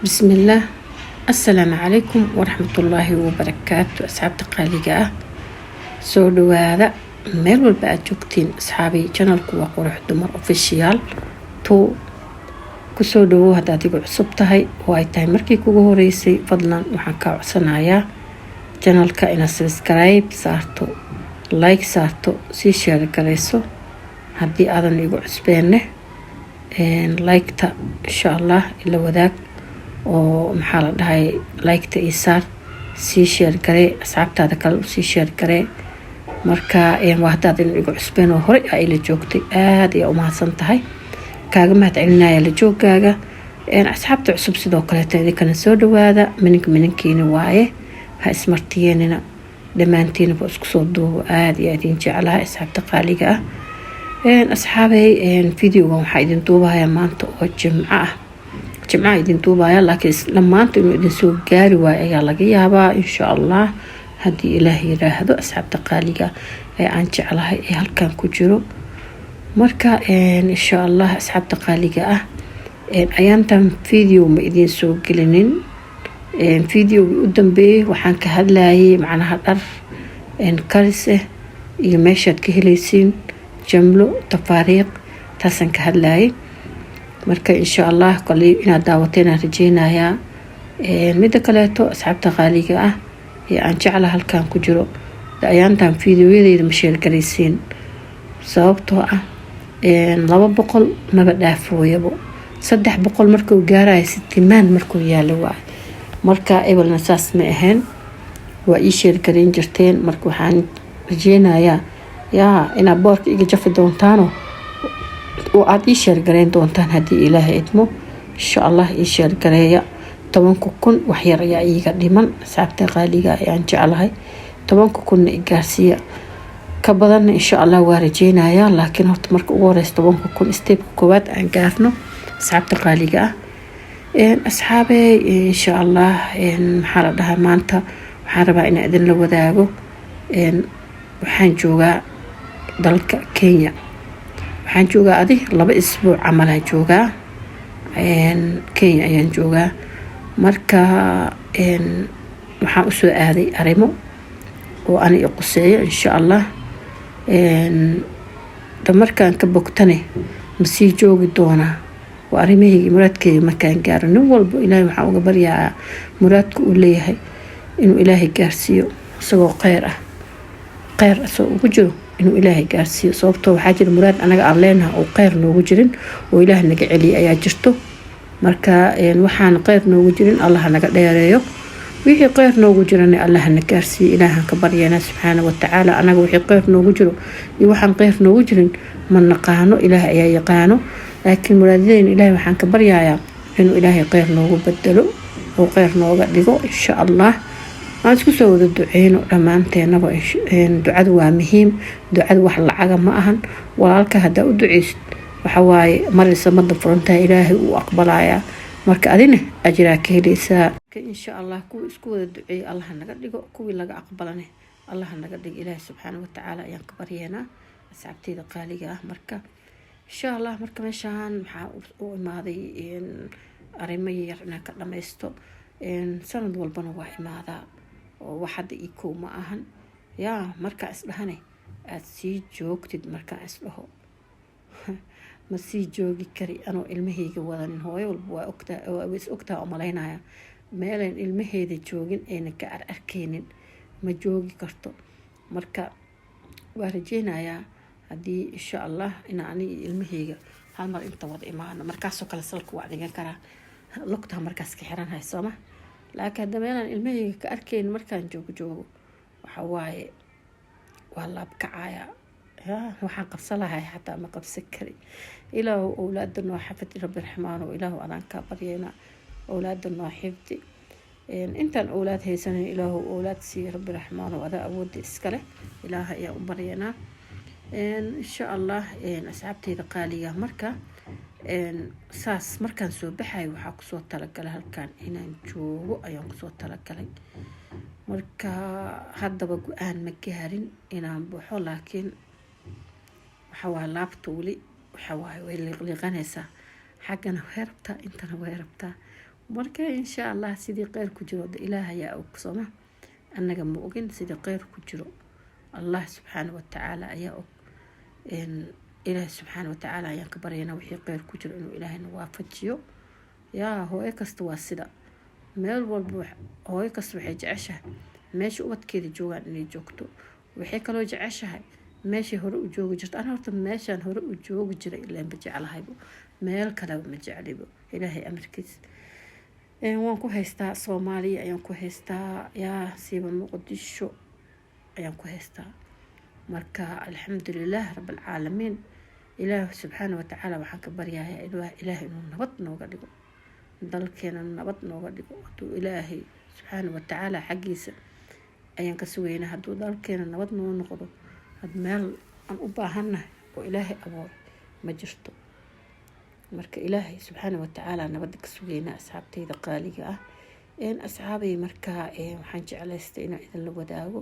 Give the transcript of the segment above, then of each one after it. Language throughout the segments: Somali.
Bismillaah, assalaamu calaykum waraxmatullaahi wabarakaatu. Asxaabta qaaliga ah, soo dhawaada meel walba aada joogtiin. Asxaabi, channelku waa Qurux Dumar Official two. Kusoo dhawow haddaad igu cusub tahay oo ay tahay markii kugu horeysay. Fadlan waxaan kaa codsanayaa channelka inaad subscribe saarto, like saarto, sii share garayso. Haddii aadan igu cusbeenne, like-ta insha Allah ila wadaag oo, maxaa la dhahay, like-ta ii saar, sii share garee, asxaabtaada kale usii share garee. Marka waa haddaadan igu cusbeen oo horey aa ila joogtay, aada ayaa umahadsan tahay, kaaga mahad celinaya la joogaaga. Asxaabta cusub sidoo kaleeto idinkana soo dhawaada. Mininka mininkiina waaye, ha ismartiyeenina. Dhammaantiinaba isku soo duubo, aada iyo idin jeclaha, asxaabta qaaliga ah. Asxaabay, videogan waxaa idin duubaya maanta oo Jimco ah. Jimcaha idin duubaya, laakiin dhammaanta inuu idin soo gaari waayo ayaa laga yaabaa, insha Allah, haddii Ilaah yiraahdo. Asxaabta qaaliga ee aan jeclahay ee halkan ku jiro, marka insha Allah, asxaabta qaaliga ah, ayaantan video ma idiin soo gelinin. Videogii u dambeeyey waxaan ka hadlayay macnaha dhar karis ah iyo meeshaad ka helaysiin jamlo tafaariiq, taasaan ka hadlayay. Marka insha Allah koley inaad daawateen aan rajeynayaa. Mida kaleeto, asxaabta qaaliga ah ee aan jecla halkan ku jiro, ayaantan videoyadeyda ma share garaysiin, sababtoo ah 200 maba dhaafooyabo, 300 markuu gaarayo, sitimaan markuu yaalo waay. Marka ebelna saas ma ahayn, waa ii share garayn jirteen. Marka waxaan rajeynayaa yaa inaad boorka iga jafi doontaano oo aada ii share garayn doontaan haddii Ilaahay idmo. Insha Allah ii share gareeya. 10,000 waxyar ayaa iiga dhiman, asxaabta qaaliga ayaan jeclahay. 10,000-na i gaarsiiya, ka badanna insha Allah waa rajeynayaa, laakiin horta marka ugu horeysa 10,000 stepka koowaad aan gaarno, asxaabta qaaliga ah. Asxaabey, insha Allah, maxaa la dhahaa, maanta waxaan rabaa inaan idinla wadaago. Waxaan joogaa dalka Kenya, waxaan joogaa adi 2 isbuuc camalaan joogaa, Kenya ayaan joogaa. Marka waxaan usoo aaday arrimo oo ani i quseeyo, insha Allah. Markaan ka bogtane ma sii joogi doonaa, waa arrimahayga, muraadkeyga markaan gaaro. Nin walbo Ilaahay waxaan uga baryayaa muraadka uu leeyahay inuu Ilaahay gaarsiiyo isagoo kheyr ah, kheyr isagoo ugu jiro inuu Ilaahay gaarsiiyo. Sababtoo waxaa jira muraad anaga aan leenaha oo kheyr noogu jirin oo Ilaah naga celiyay ayaa jirto. Marka waxaan kheyr noogu jirin Allaha naga dheereeyo, wixii kheyr noogu jirana Allaha na gaarsiiyo. Ilaahan ka baryeena subxaana watacaala. Anaga wixii kheyr noogu jiro iyo waxaan kheyr noogu jirin ma naqaano, Ilaah ayaa yaqaano, laakiin muraadadeyna Ilaahay waxaan ka baryayaa inuu Ilaahay kheyr noogu bedelo oo kheyr nooga dhigo, insha Allah. Aan isku soo wada duceyno dhammaanteenaba. Ducadu waa muhiim, ducadu wax lacaga ma ahan. Walaalka haddaa u duceysid, waxawaaye maraysa mada furantaha, Ilaahay uu aqbalayaa. Marka adina ajiraa ka heleysaa, insha Allah. Kuwii isku wada duceeyay Allaha naga dhigo, kuwii laga aqbalane Allaha naga dhigo. Ilaahay subxaana watacaala ayaan ka baryeynaa, asxaabteyda qaaliga ah. Marka insha Allah, marka meeshaan maxaa u imaaday? Arrimo yar inaan ka dhameysto. Sanad walbana waa imaadaa oo wax hadda ii kow ma ahan. Yaa markaa isdhahane aada sii joogtid, markaa isdhaho ma sii joogi kari anoo ilmahayga wadanin. Hooyo walba waa ogtaa, waa is ogtaha oo malaynaya, meelan ilmaheeda joogin ayna ka arkeynin ma joogi karto. Marka waa rajeynayaa haddii insha Allah ina aniga iyo ilmaheyga hal mar inta wada imaano. Markaasoo kale salka waa dhigan karaa, lugtaa markaas ka xiranhay sooma. Laakiin hadda meelaan ilmaheyga ka arkeyn markaan joogo joogo, waxa waaye waa laabkacaya. Ya waxaan qabsan lahay xataa ma qabsan kari. Ilaahu owlaada noo xafidi, Rabbi Raxmaano, Ilaahu adaan kaa baryayna, owlaada noo xifdi. Intaan owlaad haysanin, Ilaahu owlaad siiya, Rabbi Raxmaano, adaa awooda iskale. Ilaaha ayaa u baryanaa, insha Allah, asxaabteyda qaaliga. Marka saas markaan soo baxay, waxaa kusoo talagalay halkan inaan joogo ayaan kusoo talagalay. Marka haddaba go-aan ma gaarin inaan baxo, laakiin waxawaaye laabta weli waxawaaye way liiqliiqanaysaa, xaggana way rabtaa, intana way rabtaa. Marka insha Allah sidii qeyr ku jiro de Ilaah ayaa og, sooma? Annaga ma ogin sidii qeyr ku jiro, Allah subxaana watacaala ayaa og. Ilaahi subxaana watacaala ayaan ka baryaynaa wixii qeyr ku jiro inuu Ilaahayna waafajiyo. Yaa hooyo kasta waa sida, meel walba hooyo kasta waxay jeceshahay meesha ubadkeeda joogaan inay joogto. Waxay kaloo jeceshahay meeshay hore u joogi jirto. Ana horta meeshaan hore u joogi jiray ilaanba jeclahaybo, meel kaleba ma jeclibo. Ilaahay amarkiis waan ku haystaa, Soomaaliya ayaan ku haystaa, yaa siiba Muqdisho ayaan ku haystaa. Marka alxamdulilah rabbilcaalamiin, Ilaah subxaana watacaala waxaan ka baryayaa Ilaah inuu nabad nooga dhigo dalkeena, nabad nooga dhigo. Hadduu Ilaahay subxaana watacaala xaggiisa ayaan ka sugeynaa, hadduu dalkeena nabad noo noqdo, had meel aan u baahannahay oo Ilaahay abuuray ma jirto. Marka Ilaahay subxaana watacaala nabadda ka sugeynaa, asxaabteyda qaaliga ah. Asxaabay, markaa waxaan jeclaystay inaan idinla wadaago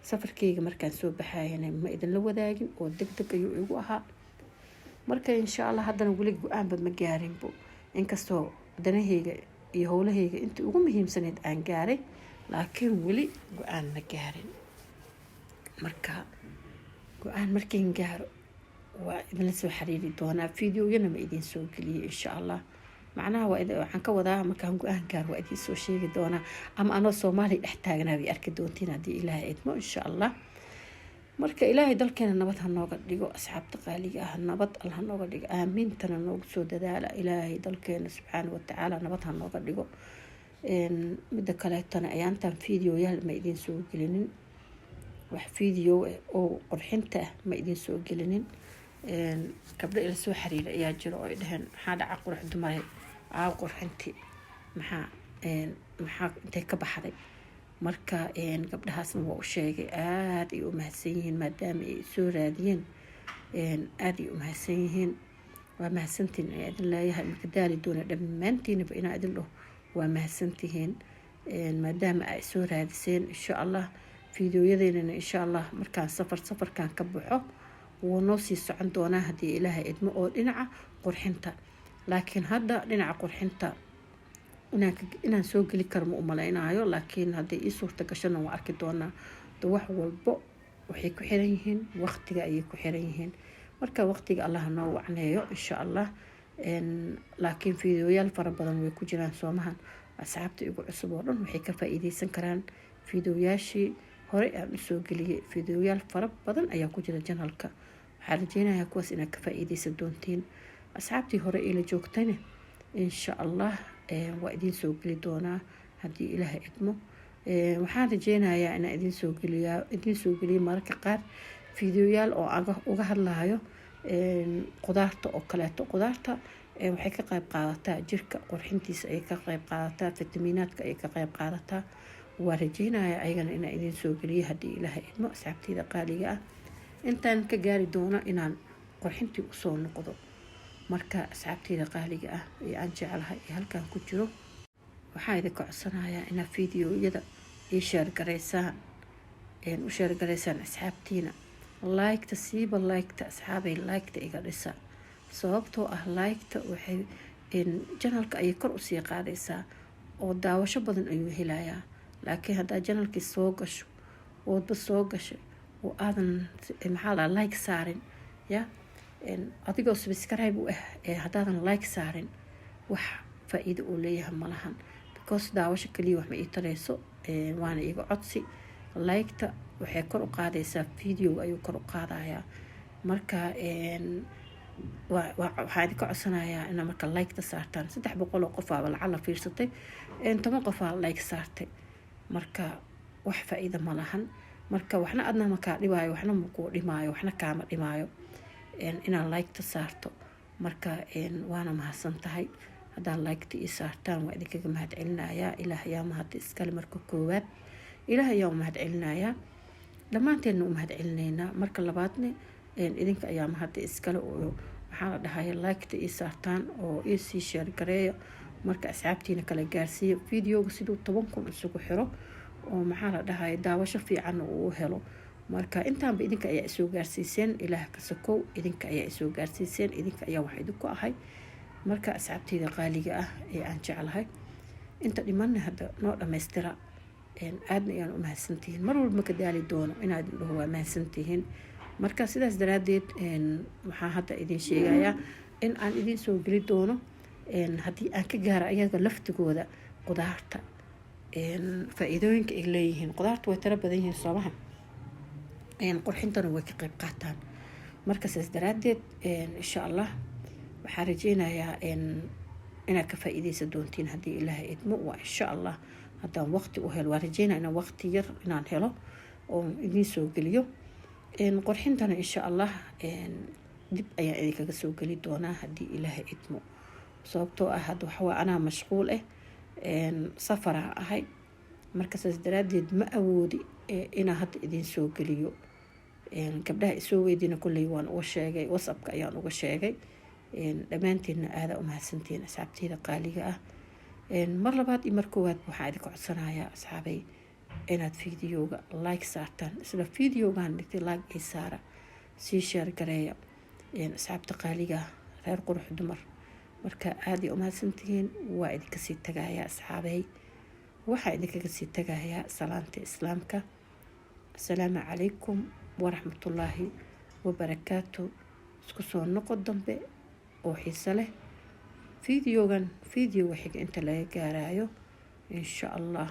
safarkeyga. Markaan soo baxayana ma idinla wadaagin oo deg deg ayuu igu ahaa. Marka insha Allah haddana weli go-aanba ma gaarinbo, inkastoo danaheyga iyo howlaheyga intii ugu muhiimsaneyd aan gaaray, laakiin weli go-aan ma gaarin. Marka go-aan markiin gaaro waa idinla soo xiriiri doonaa, videoyana ma idin soo geliyo insha Allah. Macnaha waxaan ka wadaa, markaan go-aan gaaro waa idin soo sheegi doonaa, ama anoo Soomaaliya dhex taagnaa bay arki doontiin haddii Ilaahay idmo, insha Allah. Marka Ilaahay dalkeena nabad ha nooga dhigo, asxaabta qaaliga ah, nabad Alla ha nooga dhigo, aamiintana noogu soo dadaala. Ilaahay dalkeena subxaana watacaala nabad ha nooga dhigo. Mida kaleetana, ayaantan videoyaal ma idin soo gelinin, wax video oo qurxinta ah ma idin soo gelinin. Gabdho ila soo xiriira ayaa jiro oo ay dhaheen: "Maxaa dhaca, Qurux Dumare? Aaw qurxintii? Maxaa intay ka baxday?" Marka gabdhahaasna waa u sheegay, aada ay u mahadsan yihiin maadaama ay soo raadiyeen, aada ay u mahadsan yihiin. Waa mahadsantihiin ayaa idin leeyahay. Marka daali doona dhammaantiinaba inaa idin dhaho waa mahadsantihiin maadaama ay soo raadiseen. Insha Allah fiidiyoyadeynana, insha Allah, markaan safarkan ka baxo wuu noo sii socon doonaa haddii Ilaahay idmo, oo dhinaca qurxinta. Laakiin hadda dhinaca qurxinta inaan soo geli karo ma umaleynayo, laakiin hadday ii suurta gashana waa arki doonaa. Wax walbo waxay ku xiran yihiin waqtiga ayay ku xiran yihiin. Marka waqtiga Allah noo wacneeyo, insha Allah. Laakiin fiidiyoyaal fara badan way ku jiraan soomahan. Asxaabta igu cusub oo dhan waxay ka faa-iideysan karaan fiidiyoyaashii horey aan usoo geliyay. Fiidiyoyaal fara badan ayaa ku jira channelka. Waxaa rajeynayaa kuwaas inaad ka faa-iideysan doontiin. Asxaabtii hore ila joogtayna, insha Allah waa idiin soo geli doonaa haddii Ilaah idmo. Waxaan rajeynayaa inaan idiin geliyaa, idiin soo geliyo mararka qaar fiidiyoyaal oo uga hadlayo qudaarta oo kaleeto. Qudaarta waxay ka qayb qaadataa jirka qurxintiisa ayay ka qayb qaadataa, fitamiinaadka ayay ka qayb qaadataa. Waa rajeynaya ayagana inaan idiin soo geliyo haddii Ilaaha idmo, asxaabteyda qaaliga ah, intaan ka gaari doono inaan qurxintii usoo noqdo. Marka asxaabteyda qaaliga ah ee aan jeclahay ee halkan ku jiro, waxaa idinka codsanayaa inaad fiidiyoyada ii share garaysaan, u share garaysaan asxaabtiina. Liketa siiba, liketa asxaabay, liketa iga dhisa, sababtoo ah liketa waxay channelka ayay kor usii qaadaysaa oo daawasho badan ayuu helayaa. Laakiin haddaad channelkii soo gasho, oodba soo gashay oo aadan, maxaa la, like saarin, ya adigoo subscribe u ah, haddaadan like saarin, wax faa-iido uu leeyahay malahan, because daawasho kaliya wax ma ii tareyso. Waana iga codsi, liketa waxay kor u qaadaysaa video ayuu kor u qaadayaa. Marka waxaa idinka codsanayaa inaa marka liketa saartaan. 300 oo qofaaba lacala fiirsatay, 10 qofaa like saartay, marka wax faa-iida ma lahan. Marka waxna adna makaa dhibaayo, waxna makuu dhimaayo, waxna kaama dhimaayo inaad liketa saarto. Marka waana mahadsan tahay haddaad liketa ii saartaan, waa idinkaga mahad celinayaa. Ilaah ayaa mahadda iskale. Marka koowaad Ilaah ayaa u mahad celinayaa, dhammaanteenna u mahad celinaynaa. Marka labaadna idinka ayaa mahadda iskale oo, maxaa la dhahaya, liketa ii saartaan oo ii sii share gareeya. Marka asxaabtiina kala gaarsiiya videoga siduu 10,000 isugu xiro oo, maxaa la dhahaya, daawasho fiican uu helo. Marka intaanba idinka ayaa isoo gaarsiiseen, Ilaah ka sokow idinka ayaa isoo gaarsiiseen, idinka ayaa wax idinku ahay. Marka asxaabteyda qaaliga ah ee aan jeclahay. Inta dhimanna hadda noo dhammaystira. Aadna ayaan u mahadsantihiin. Mar walba maka daali doono inaad idin dhaho waa mahadsantihiin. Marka sidaas daraadeed waxaan hadda idin sheegayaa in aan idin soo geli doono, haddii aan ka gaaro ayaga laftigooda, qudaarta faa-iidooyinka ay leeyihiin. Qudaarta way tiro badan yihiin, soomaha? Qurxintana way ka qeyb qaataan. Marka sidaas daraadeed, insha Allah, waxaan rajeynayaa inaad ka faa-iideysan doontiin haddii Ilaahay idmo. Waa insha Allah haddaan waqti u helo. Waa rajeynaya inaan waqti yar inaan helo oo idiin soo geliyo qurxintana. Insha Allah dib ayaan idinkaga soo geli doonaa haddii Ilaahay idmo, sababtoo ah hadda waxawaa anaa mashquul ah, safaraan ahay. Marka saas daraadeed ma awoodi inaan hadda idiin soo geliyo. Gabdhaha isoo weydiina kolley waan uga sheegay, WhatsAppka ayaan uga sheegay. Dhammaanteedna aada umahadsantihiin, asxaabteyda qaaliga ah. Mar labaad iyo mar koowaad waxaa idinka codsanayaa, asxaabay, inaad videoga like saartaan. Isla videogan dhigtay like ay saara, sii share gareeya, asxaabta qaaliga, reer Qurux Dumar. Marka aada ay umahadsantihiin. Waa idinka sii tagayaa, asxaabay. Waxaa idinkaga sii tagayaa salaanta Islaamka. Asalaamu calaykum waraxmatullaahi wabarakaatu. Isku soo noqo dambe oo xiiso leh, videogan videoga xiga inta laga gaarayo, insha Allah.